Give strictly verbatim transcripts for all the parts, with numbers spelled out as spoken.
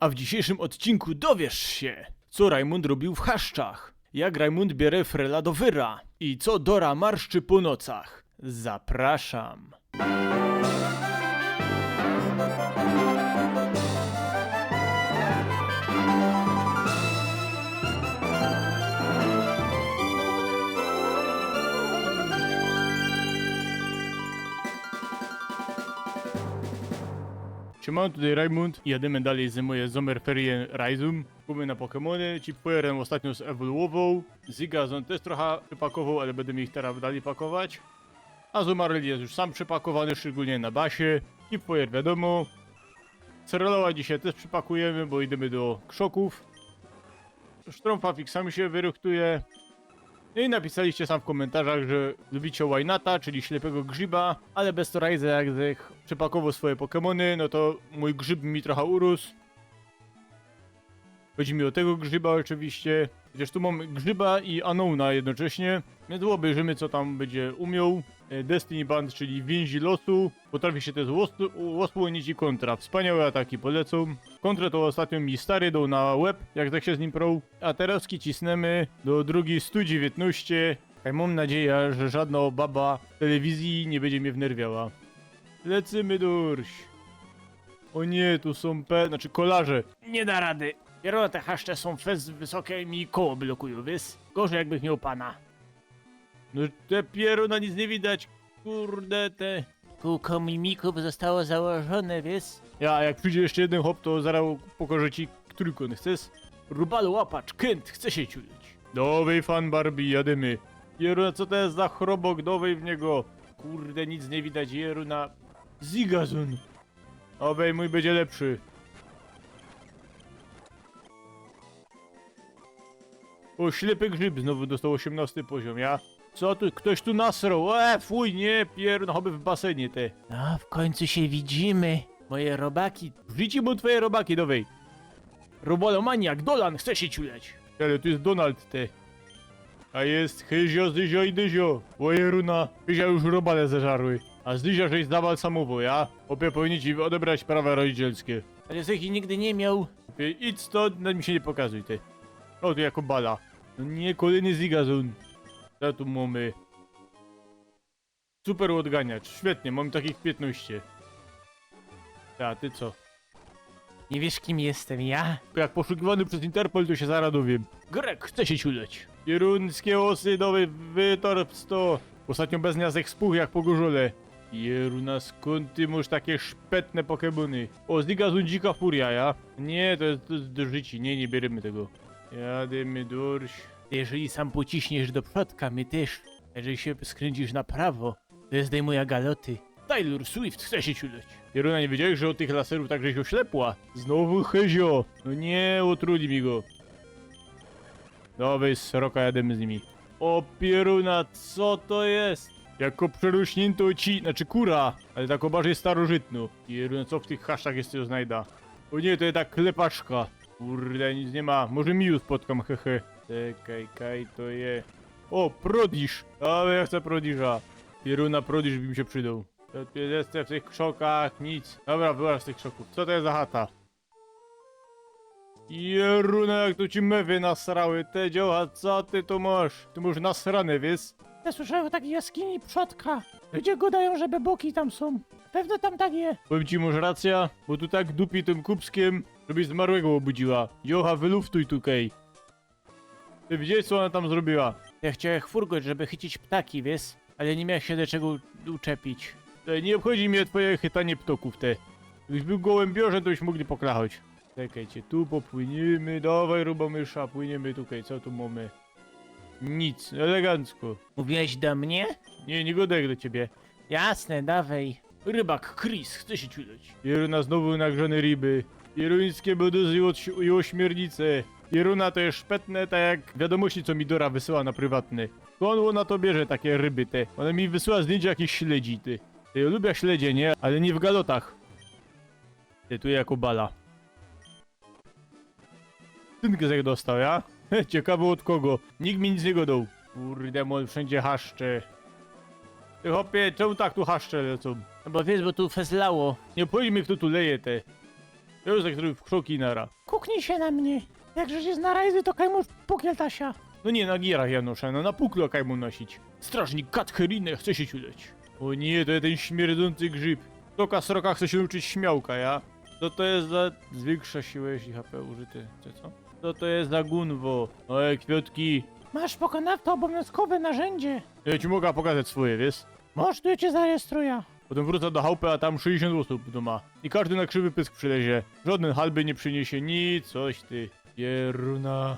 A w dzisiejszym odcinku dowiesz się, co Rajmund robił w chaszczach, jak Rajmund bierze frela do wyra i co Dora marszczy po nocach. Zapraszam. Siema, tutaj Rajmund. Jadymy dalej z moje Sommerferien Reisen. Kupmy na Pokémony. Chipfoyeren ôstatnio zewoluowoł. Zigazon tyż trocha przepakowoł, ale bydōm ich teroz dalij pakować. A Zumaril je już sam przepakowany, szczególnie na basie. Chipfoyer wiadomo. Ceroloła dzisiej tyż przepakujymy, bo idymy do krzoków. Sztrōmpa fiksami sie wyrychtuje. No i napisaliście sam w kōmentarzach, że lubicie Łajnata, czyli ślepego grzyba, ale bez to Rajza, jak żech przepakowoł swoje Pokémony, no to mōj grzyb mi trocha urósł. Chodzi mi ô tego grzyba ôczywiście. Chociaż tu mōm grzyba i Unknowna jednocześnie. Wiync ôbejrzymy, co tam bydzie umioł. E, Destiny Bond, czyli wiynzi losu. Potrafi sie tyż ôs-, ôsłōnić i kōntra. Wspaniałe ataki, polecōm. Kōntrã to ôstatnio mi stary doł na łeb, jak tak sie z nim prōł. A teroz cisnymy do drugi sto dziewiyntnŏście. Ej, mōm nadzieja, że żadnŏ baba w telewizyji niy bydzie mie wnerwiała. Lecymy, durś. Ô niy, tu sōm pe-, znaczy kolarze. Niy da rady. Pierōna, te chaszcze sōm fest wysokie i mi koło blokujōm, wiysz? Gorzyj, jakbych mioł pana. No te pierōna, nic niy widać. Kurde, te. Kółko mimikōw zostało założōne, wiysz? Ja, a jak przidzie jeszcze jedyn chop, to zarŏz pokorzã ci trójkōnt, chcesz? Robal łapacz, kōnt, chce sie ciuleć. Dowej, fan Barbie, jadymy. Pierōna, co to je za chrobok? Dowej w niego. Kurde, nic niy widać, pierōna. Zigazun. Owej, mōj bydzie lepszy. Ô, ślepy grzyb znowu dostoł ôziymnŏsty poziōm, ja? Co tu? Ftoś tu nasroł. E, fuj, niy, pier-, no choby w basenie, te. No, w kōńcu sie widzimy. Moje robaki. W życiu mōm twoje robaki, dowej. Robalomaniak, Dolan, chce sie ciuleć. Ale tu je Donald, te. A je chyzio, zyzio i dyzio. Ô jeruna, chyzia już robale zeżarły. A zyzia żeś zabalsamowoł, ja? Chopie, powinni ci ôdebrać prawa rodzicielskie. Ale żech ich nigdy niy mioł. Chopie, idź stōnd, no mi sie niy pokazuj, ty. Ô, tu jako bala. No niy, kolejny Zigazun. Co tu mōmy? Super ôdganiacz, świetnie, mōm takich piytnŏście. A ty co? Niy wiysz, kim jestem ja? Jak poszukiwany przez Interpol, to sie zarŏz dowiym. Grek, chce sie ciuleć. Pierōńskie ôsy, dowej, wytorp sto. Ôstatnio bez nias żech spuch jak pogorzole. Jeruna, skōnd ty mōsz take szpetne Pokémōny? Ô, Zigazun, dzika furia, ja? Niy, to je, to je do życi, niy, niy bierymy tego. Jadymy, durś. Ty, jeżeli sam pociśniesz do przodka, my tyż. Jeżeli sie skrōncisz na prawo, to je zdejmuja galoty. Taylor Swift chce sie ciuleć. Pierōna, niy wiedziałeś, że ôd tych laserōw tak żeś ôślepła? Znowu chyzio. No niy, ôtruli mi go. Dowej, sroka, jadymy z nimi. Ô pierōna, co to je? Jako przerośniynto ci, znaczy kura, ale tako bardzij starożytno. Pierōna, co w tych chaszczach jeszcze znajda? Ô niy, to je ta klepaszka. Kurde, nic niy ma. Może Miu spotkōm, hehe. Czekej, kaj to je? Ô, prodiż. Ale ja chcã prodiża. Pierōna, prodiż by mi sie przidoł. To ty je w tych krzokach, nic. Dobra, wyłaź z tych krzoków. Co to je za chata? Jeruna, jak tu ci mewy nasrały, te dziołcha, co ty tu mōsz? Ty mōsz nasrane, wiysz? Ja słyszałem ô takij jaskini przodka. Ludzie godajōm, że byboki tam sōm. Pewno tam tak je. Powiym ci, mōsz racyjã, bo tu tak dupi tym kubskiem, żebyś zmarłego ôbudziła. Dziołcha, wyluftuj tukej. Ty widziałeś, co ôna tam zrobiła? Ja chciałem furgoć, żeby chycić ptaki, wiysz? Ale niy miałem sie do czego uczepić. Ty, niy ôbchodzi mie twoje chytanie ptokōw, te. Jakbyś bōł gołymbiŏrzym, to byś mōg poklachoć. Czekejcie, tu popłyniemy, dawaj, rubamysza, płyniemy tukej, co tu mōmy? Nic, elegancko. Mówiłeś do mnie? Niy, niy godajōm do ciebie. Jasne, dawaj. Rybak Chris chce sie ciuleć. Jeruna, znowu nagrzane ryby. Pierōńskie byduzy i ôś-, i ôśmiornice. Jeruna, to je szpetne, tak jak wiadōmości, co mi Dora wysyła na prywatne. Skōnd ôna to bierze take ryby, te? Ôna mi wysyła zdjyńcia jakichś śledzi, ty. Ty, jŏ lubiã śledzie, niy? Ale niy w galotach. Ty, tu jako bala. Tynk żech dostał, ja? Ciekawe ôd kogo. Nikt mi nic niy godoł. Kurde mol, wszyndzie chaszcze. Ty chopie, czymu tak tu chaszcze lecōm? No bo wiysz, bo tu fest lało. Niy ôbchodzi mie, fto tu leje, te. Jŏ już tak zrobiōł w krzoki nara. Kuknij sie na mie. Jak żeś je znŏ rajzy, to kaj mu w pukiel tasia. No niy na gierach jŏ noszã, no na puklu kaj mu nosić. Strażnik Katherine chce sie ciuleć. O niy, to je tyn śmierdzōncy grzyb. Toka sroka chce sie nauczyć śmiałka, ja? Co to je za... Zwiynksza siła, jeśli H P użyte. Czy co? Co to je za gōnwo? Ojej, kwiotki. Masz, pokōnawca, ôbōwnōnskowe narzyndzie. Jŏ ci moga pokŏzać swoje, wiysz? Mosz, tu jŏ cie zarejestrujã. Potym wrōcã do chałpy, a tam sześćdziesiōnt ôsōb dōma. I kŏżdy na krzywy pysk przilezie. Żŏdyn halby niy prziniysie, nic, coś ty. Pierōna.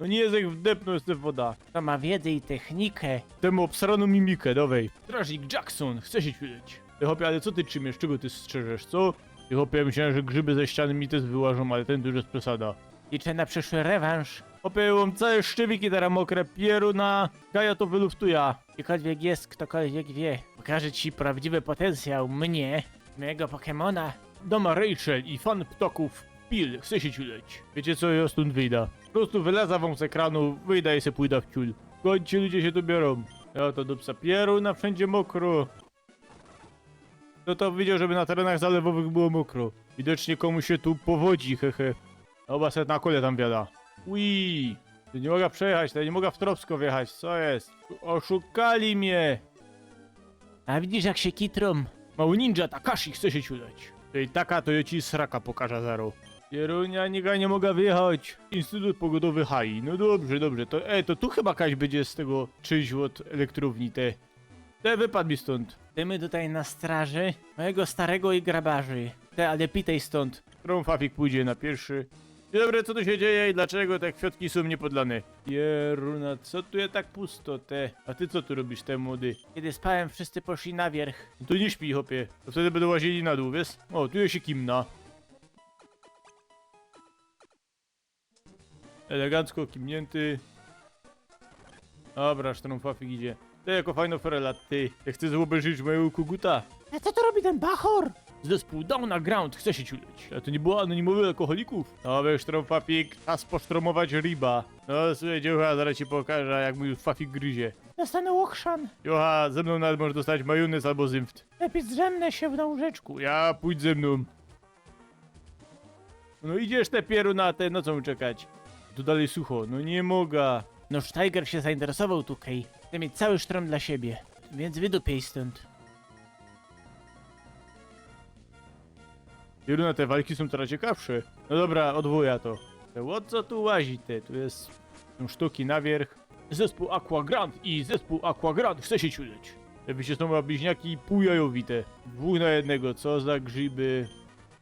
No niy, jak wdepnōł, je to woda. To ma wiedza i technika. Tymu ôbsranōm mimika, dowej. Strażnik Jackson chce sie ciuleć. Ty, chopie, ale co ty trzimiysz? Czego ty strzeżesz, co? Ty, chopie, myślōm, że grzyby ze ściany mi tyż wyłażōm, ale tyn to już je przesada. Liczã na prziszły rewanż. Chopie, mōm cołke szczywiki terŏz mokre, pierōna. Kaj jŏ to wyluftujã. Kejkolwiek je, ftokolwiek wiy. Pokŏżã ci prŏwdziwy potyncjał mie, mojigo Pokemona. Dōma Rachel i fan ptokōw Pil chce sie ciuleć. Wiycie co, jŏ stōnd wyjda. Po prostu wylazã wōm z ekranōw, wyjda i se pōjda w ciul. Kōńcie, ludzie sie tu biorōm. Jŏ to dupca, pierōna, wszyndzie mokro. No to widział, żeby na terenach zalewowych było mokro. Widocznie komuś się tu powodzi, hehe. Oba se na kole tam wiada. Ui. Ty, nie mogę przejechać, to nie mogę w Tropsko wjechać. Co jest? Oszukali mnie! A widzisz, jak się kitrą? Mały ninja Takashi chce się ciulać. Tej taka to je ci sraka pokaża zaro. Pierunia, nigdzie nie mogę wyjechać. Instytut Pogodowy Hai. No dobrze, dobrze. To, e, to tu chyba jakaś będzie z tego czynść od elektrowni, te. Te, wypadł mi stąd. Ty my tutaj na straży mojego starego i grabarzy. Te, ale pitej stąd. Trąfafik pójdzie na pierwszy. Dzień dobry, co tu się dzieje i dlaczego te kwiatki są niepodlane? Pieruna, co tu je tak pusto, te? A ty co tu robisz, te młody? Kiedy spałem, wszyscy poszli na wierzch. No to nie śpi, chłopie. To wtedy będą łazili na dół, wiesz? O, tu jest kimna. Elegancko kimnięty. Dobra, sztrąfafik idzie. Ty, jako fajno Frela, ty. Jak chcesz obejrzeć mojego koguta? A co tu robi ten bachor? Zespół Down na Ground chce się ciuleć. A to nie było anonimowych alkoholików? Dobra, sztrąfafik, czas posztromować ryba. No słuchaj, dziołcha, zaraz ci pokażę, jak mój fafik gryzie. Dostanę ochrzan. Dziołcha, ze mną nawet możesz dostać majonez albo zymft. Lepiej zdrzemnę się na łóżeczku. Ja, pójdź ze mną. No idziesz, te pieruna, te, no co mu czekać? Tu dalej sucho, no nie mogę. No, Steiger się zainteresował tu, Kej. Chce mieć cały sztrom dla siebie. Więc wydupiej stąd. Pieruna, te walki są coraz ciekawsze. No dobra, odwołuję to. Te, o co tu łazi, te? Tu jest, są sztuki na wierzch. Zespół Aqua Grand i zespół Aqua Grand chce się ciuleć. Jakby się są bliźniaki półjajowite. Dwóch na jednego, co za grzyby.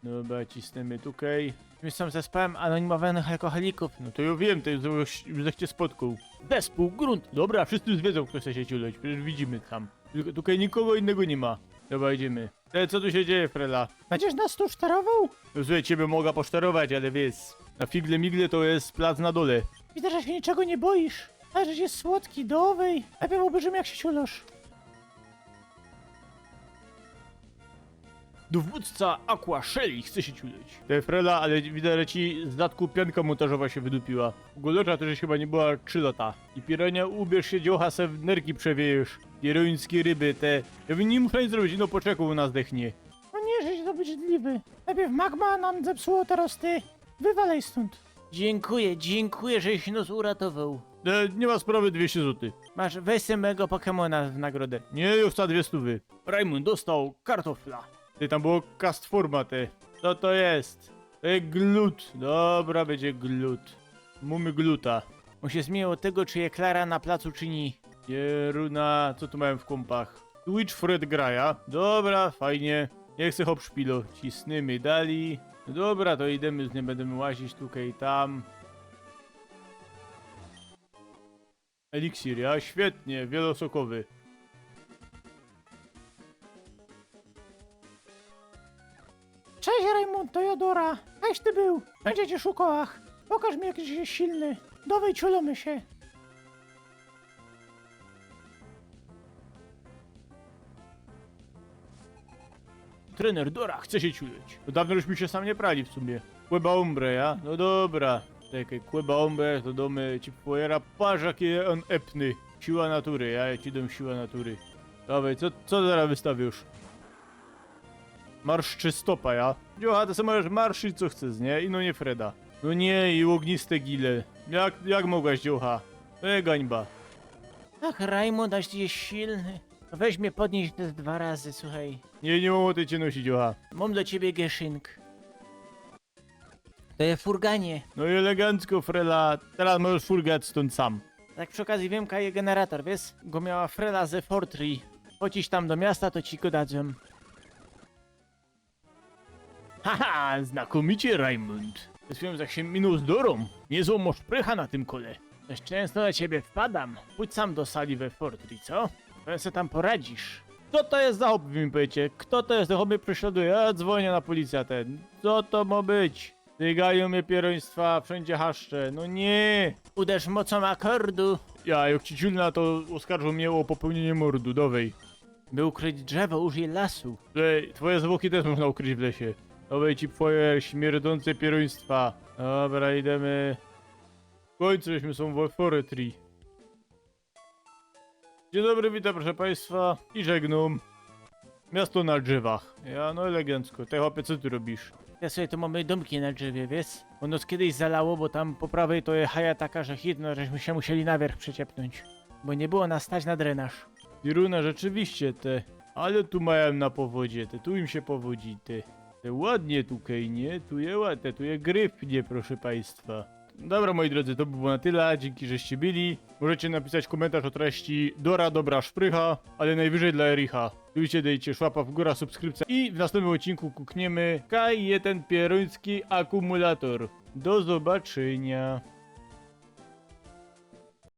Dobra, cisnijmy tutaj. My są zespołem anonimowych alkoholików. No to ja wiem, to już, już żech cię spotkał. Zespół Grunt. Dobra, wszyscy już wiedzą, kto chce się ciuleć. Przecież widzimy tam. Tylko tutaj nikogo innego nie ma. Dobra, idziemy. E, co tu się dzieje, Frela? Będziesz nas tu szterował? No słuchaj, ciebie mogę poszterować, ale wiesz, na figle migle to jest plac na dole. Widzę, że się niczego nie boisz. A że jest słodki, dowej. Najpierw obejrzymy, jak się ciulasz. Dowódca Aqua Shelly chce się ciuleć. Te, Frela, ale widzę, że ci z datku pianka montażowa się wydupiła. Golocza też chyba nie była trzy lata. I pierunia, ubierz się, dziołcha, se w nerki przewiejesz. Pieruńskie ryby, te. Ja bym nie muszę nic zrobić, no poczekał, ona zdechnie. No nie, żeś obrzydliwy. Najpierw magma nam zepsuło, teraz ty. Wywalej stąd. Dziękuję, dziękuję, żeś nas uratował. E, nie ma sprawy, dwieście złotych. Masz, weź sobie mojego Pokemona w nagrodę. Nie, już za dwie stówy. Raymond dostał kartofla. Ty, tam było cast forma, ty. Co to jest? To jest glut. Dobra, będzie glut. Mamy gluta. On się zmienił od tego, czy je Klara na placu, czy nie. Pieruna, co tu mają w kąpach? Twitch Fred Graja. Dobra, fajnie. Niech se hop szpilo. Cisnymy dalej. No dobra, to idziemy, już nie będziemy łazić tutaj i tam. Eliksir, ja? Świetnie, wielosokowy. Cześć, Raymond, to Jodora. Jaś ty był? Będzie cię szukała. Pokaż mi, jak jesteś silny. Dawaj, ciulamy się. Trener Dora chce się ciuleć. No dawno już mi się sam nie prali w sumie. Kłeba Ombre, ja? No dobra. Czekaj, Kłeba Ombre, to domy ci pojera, patrz, jaki on epny. Siła natury, ja ci dam siła natury. Dawaj, co, co zaraz wystawisz? Marsz czy stopa, ja? Dziołcha, to se możesz marszyć co chcesz, nie? I no nie Freda. No nie, i ôgniste gile. Jak, jak mogłaś, dziołcha? To je gańba. Ach, Rajmund, aż ty jest silny. Weź mie podnieś te dwa razy, słuchaj. Nie, nie mōm ôty cię nosić, dziołcha. Mōm do ciebie geszynk. To je furganie. No i elegancko, Frela. Teraz możesz furgać stōnd sam. Tak przi ôkazyji wiym, kaj je generator, wiysz? Go miała Frela ze Fortree. Chociś tam do miasta, to ci go dadzym. Haha, znakomicie, Rajmund. Zwiōm jak sie minōł z Dorōm. Niezłōm mosz prycha na tym kole. Dość czynsto do ciebie wpadam. Pōdź sam do sali we Fortree, co? Pewnie se tam poradzisz. Co to jest za chop, wy mi powiecie? Kto to jest? Ten chop mie prześladuje. Ja dzwonię na policjã, ten. Co to mŏ być? Tygają mie pierōństwa, wszyndzie haszcze. No nie! Uderz mocą akordu. Ja, jak ci ciulna, to ôskarżōm mie ô popełnienie mordu. Dowej. By ukryć drzewo, użyj lasu. Ej, twoje zwłoki też można ukryć w lesie. Dowej ci twoje śmierdzące pierōństwa. Dobra, idymy. W kōńcu żeśmy sōm we Fortree. Dzień dobry, witam, proszę państwa. I żegnōm. Miasto na drzewach. Ja, no elegancko. Ty, chopie, co ty robisz? Ja sobie tu mōmy dōmki na drzewie, wiysz? Ono kejś zalało, bo tam po prawej to je haja taka, że hit, no żeśmy sie musieli na wierch przyczepnōńć. Bo niy było nas stać na drenaż. Pierōna, rzeczywiście, te. Ale tu majōm na powodzie, te. Tu im sie powodzi, te. Te ładnie tu, kej, nie? Tu je ładnie, tu je gryfnie, proszę państwa. Dobra, moi drodzy, to by było na tyle. Dzięki, żeście byli. Możecie napisać komentarz o treści Dora, dobra szprycha, ale najwyżej dla Ericha. Oczywiście dejcie szłapa w górę, subskrypcję i w następnym odcinku kukniemy, kaj je ten pierōński akumulator. Do zobaczynia.